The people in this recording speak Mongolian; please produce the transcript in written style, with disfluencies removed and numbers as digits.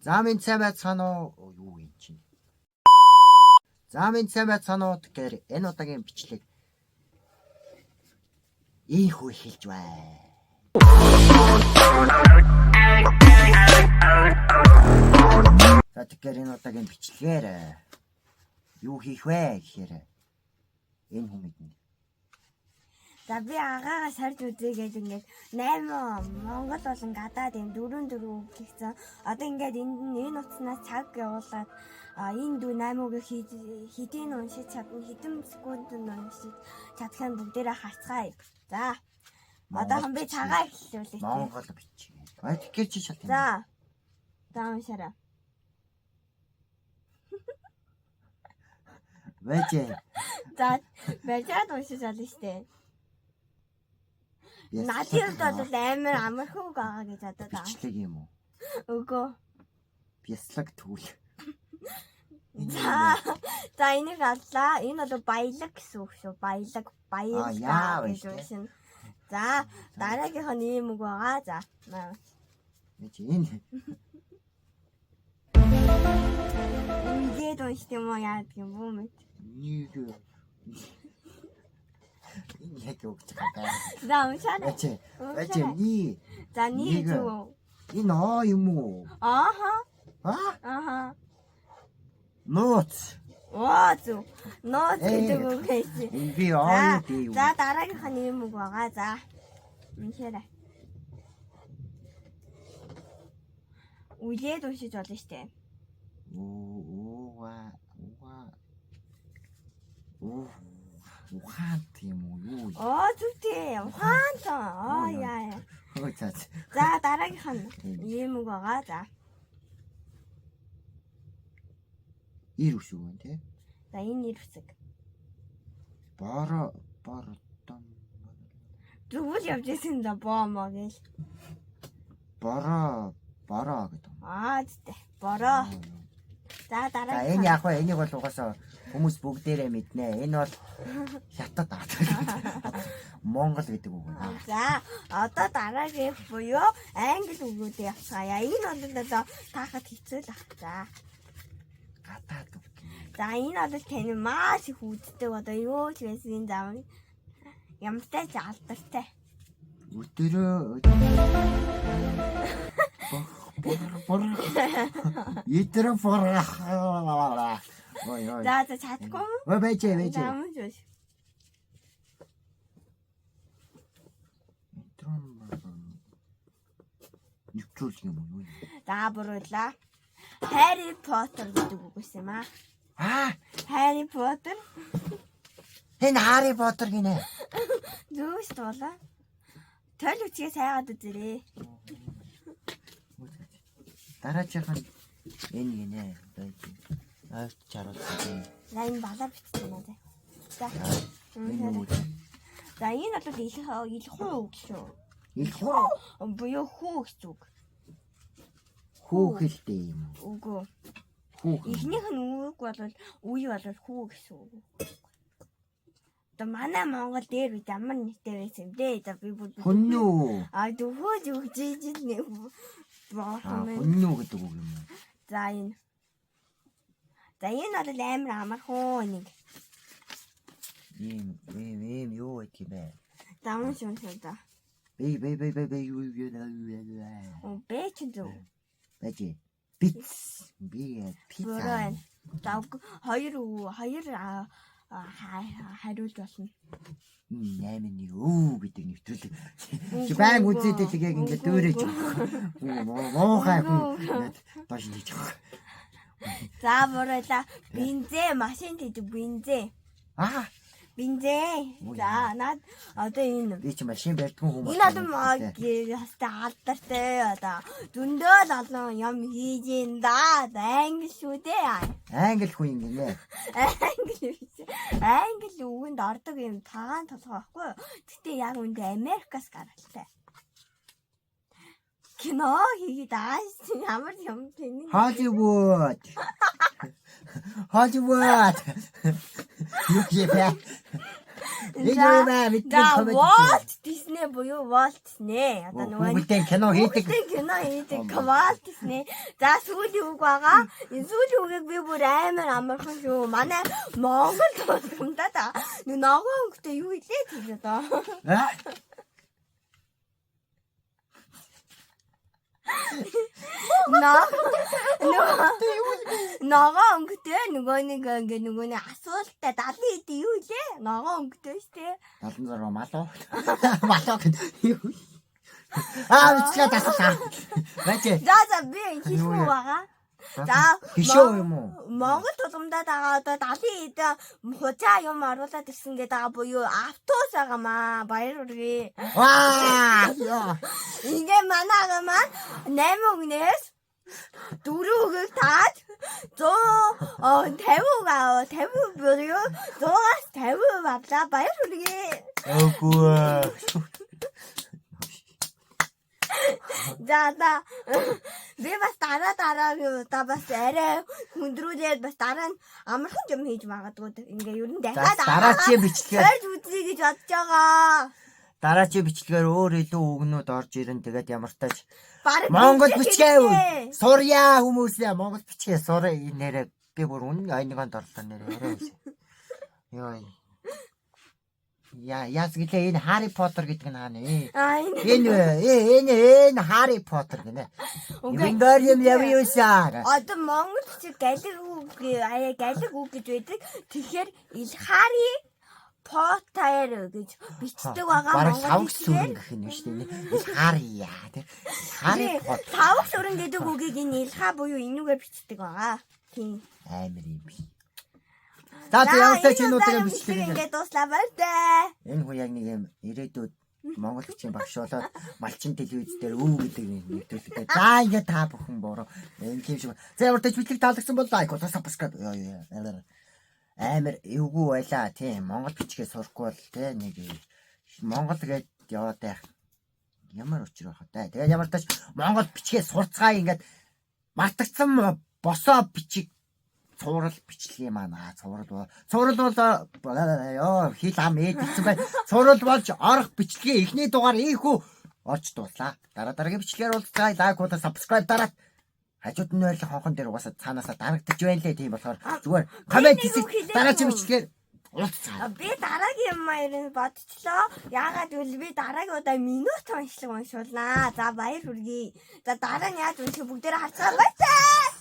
За минь сайн байцгаана уу? Юу юм чинь? За минь сайн байцгаана уу? Тэгэхээр энэ удаагийн бичлэг ийхүү хэлж байна. За тэгэхээр энэ удаагийн бичлэгээр юу хийх вэ гэхээр энэ хүн мэднэ. За, би агаагаа сорж үзье гэж ингээд 8 Монгол болон гадаад юм дөрөв дөрөв үг хийсэн. Одоо ингээд энд нь энэ утаснаас цаг явуулаад энэ дүү 8 үгийг хэдийн уншиж чадна, хэдэн секундэд уншиж чадах нь бүгдээрээ харцгаая. За. Одоохон би цагаа эхлүүлье. Монгол бичиг. А тэгэхээр чи шал. За. За, уншаарай. Байж. За, барьжаад уншиж болно штэ. Надын хувьд бол амар амархан үг байгаа гэж бодод байгаа. Бичлэг юм уу? Үгүй. Бяцлаг түүл. За, за, энийг аллаа. Энэ бол баялаг гэсэн үг шүү. Баялаг, Аа, яа баялаг вэ гэж штэ. уншина. За, дараагийнх нь ийм үг байгаа. За. Байж энэ. Үнгээд уншд юм уу, яадаг юм бүү мэд. Нэг энэ яг юу гэж байгаа. За, уншаарай. Байж. Байж ни. За, нэг Нэг. зүг. Энэ аа юм уу? Ааха. Аа? Ааха. Нууц. Оо, зүг. Нууц Ээ. гэдэг үг хэлсэн. Энэ би аа юу дээ юу? За, дараагийнх нь ийм үг байгаа. За. Уншаарай. Үлээд уншиж болно штэ. Оо ууга ууга. Уу ухаант юм уу юу? Оо, зүгтээ. Ухаан. Оо, яа яа. Хөө за. За, дараагийнх нь ийм үг байгаа. За. Ир үсэг байна те. За, энэ нэр үсэг. Боро бордом Зүгэл явж исэн да боо моо гэл. бороо бороо гэдэг. Аа, зүгтээ. Бороо. За, За, дараагийнх. энэ яг вэ, энийг бол угаасаа хүмүүс бүгдээрээ мэднэ. Энэ бол хятад аа. Монгол гэдэг үг байна. За, одоо дараагийн буюу англи үгүүдээ явцгаая. Энэ бол одоо таахад хэцүү л ах. За. Гадаад үг. За, энэ бол тань маш их үздэг, одоо юу ч байсан энэ зам ямартай ч алдартай. Өдөрөө бор бор Идрэ бор. Ой ой. За за, чадахгүй юм. Ой, байж байж. За, өмнө биш. Нэвтрүүлэг юм уу юу? За, буруулаа. Harry Potter гэдэг үг байсан юм аа. Аа, Harry Potter. энэ Harry Potter гинэ. Зөв шүү дээ. Тойл үчгээ сайгаад үзээрэй. Дараачих нь энэ гинэ. Байж. Ойрт чаруулсан. За, энэ балаар бичсэн юм аа. За. Энэ юу вэ? За, энэ бол илх илхүү үг шүү. Илхүү. Буюу хүү гэсэн үг. Хүүхэлдэй юм уу? Үгүй. Хүүхэн. Эхнийх нь үг бол үе бол хүү гэсэн үг. Одоо манай Монгол дээр үед ямар нэртэй байсан юм бэ? За, би бүр Хүннүү. А, дөхөөж өгч ижил нэг Аа, боорхон байна. хүннүү гэдэг үг юм уу? За, энэ. За, энэ бол амар амархан нэг. Ийм ийм ийм юу гэдэг юм бэ? За, унш унш одоо. Би би би би би юу юу юу. Оо, бэ чи зөв. Байж. Биц. Би пицца. Буруу байна. За, үгүй, хоёр үг, хоёр хариулж болно. 8 1 өө гэдэг нэвтрүүлэг. Чи Үгүй, баян үгүй. үзээд л яг ингээд Үгүй, дөөрэж үгүй. байгаа. Муухай хүн ингээд доош нийж байгаа. За, буруулаа. Бензэ, машин гэдэг бензэ. Аа, Бензэ. Үгүй. За, наад одоо энэ. Би чи машин барьдгүй хүн Энэ одоо хаста алдартай, одоо зөндөө л олон юм хийж ин да. Англи шүү дээ. Англи хүн юм гинэ. Англи биш. Англи үгэнд ордог юм тагаан толгой байхгүй юу? Гэтэ яг үндэ Америкаас гаралтай. Кино хийгээд ааш ямар юм тэнэг. Hollywood. Hollywood. Юу юм бэ? Энэ юу юм аа? Бидний За комеди. Walt Disney буюу Walt Disney. Одоо нөгөө Хүүхдийн кино хийдэг. Хүүхдийн кино хийдэг Walt Disney. За сүүлийн үг байгаа. Энэ сүүлийн үгийг би бүр амар амархан шүү. Манай Монгол тулгамдаа та. Нэг ногоон өнгөтэй юу илээ гэж одоо. Аа? Ногоон өнгөтэй нөгөө нэг ингээ нөгөө нэг асуулттай 70 хэд юу илээ? Ногоон өнгөтэй шүү дээ. 76 малуу. Малуу гэд юу? Аа, бичлээ таслаа. Бачи. За би хэлэхгүй байгаа. За Гişөө юм уу? Монгол тулгамдаад байгаа одоо 70 хэд хужаа юм оруулаад ирсэн гэдэг байгаа буюу автобус байгаа маа. Баяр хүргэе. Ваа! Яа. Ингээ манай ага маань 8 үгнээс 4 үгийг таад 150 үг аа 50 буюу 100-аас 50 авлаа. Баяр хүргэе. Үгүй. За би бас дараа дараагийн удаа бас арай хүндрүүлээд бас дараа нь амархан юм хийж магадгүй. Ингээ ер нь дахиад дараачийн бичлэгээр сорж үзье гэж бодож байгаа. дараачийн бичлэгээр өөр илүү үгнүүд орж ирэн тэгээд ямар тач Бараг Монгол бичлэг бичгээ хэрэгтэй. сурья хүмүүсээ Монгол бичгээ сураа нэрээ би бүр үнэн айныгаанд орлоо нэрээ арай. Йой. Я яас гэлээ энэ Harry Potter гэдэг нь хаана вэ? Аа энэ Энэ энэ энэ Harry Potter гинэ. Үгүй. Wingardium Leviosa. Одоо монгол бичиг галиг үг аяа галиг үг гэж байдаг. Тэгэхээр Хари Поттер гэж бичдэг байгаа Бараг монгол савг бичгээр. сүрэн гэх юм шүү дээ. Harry яа тий. Harry Potter Савг сүрэн гэдэг үгийг энэ илха буюу энүүгээр бичдэг байгаа. Тийм. амар юм би. За за ямар ч энэ удаагийн бичлэг ингээд ингээд дуслаа баяртай. энэ хүн яг нэг юм ирээдүйд Монгол бичгийн багш болоод малчин телевиз дээр өв гэдэг юм нэвтрүүлэгтэй. За ингээд та бүхэн буруу. Энэ тийм шиг. За ямар ч бичлэг таалагдсан бол лайк болон subscribe. Йоо ёо. Амар эвгүй байлаа тийм Монгол бичгээ сурахгүй бол тий нэг Монгол гээд яваад байх ямар учир байх вэ? Тэгээд ямар тач Монгол бичгээ сурцгаая ингээд мартагдсан босоо бичиг цуврал бичлэгээ маань цуврал цуврал бол ёо хил ам ээдсэн бай. Цуврал болж орох бичлэгээ эхний дугаар ийхүү орж дууслаа. Дараа дараагийн бичлэгээр уулзцгаая. Лайк болон subscribe дараад хажууд нь байрлах хонхон дээр угаасаа цаанаасаа дарагдаж байна лээ. Тийм болохоор зүгээр коммент нэг хэсэг үг хэлээгүй. дараагийн бичлэгээр уулзцгаая. Би дараагийн юм аа ер нь бодчихлоо. Яагаад гэвэл би дараагийн удаа минут уншлаг уншуулнаа. За баяр хүргэе. За дараа нь яаж унших бүгдээрээ харцгаа баяртай.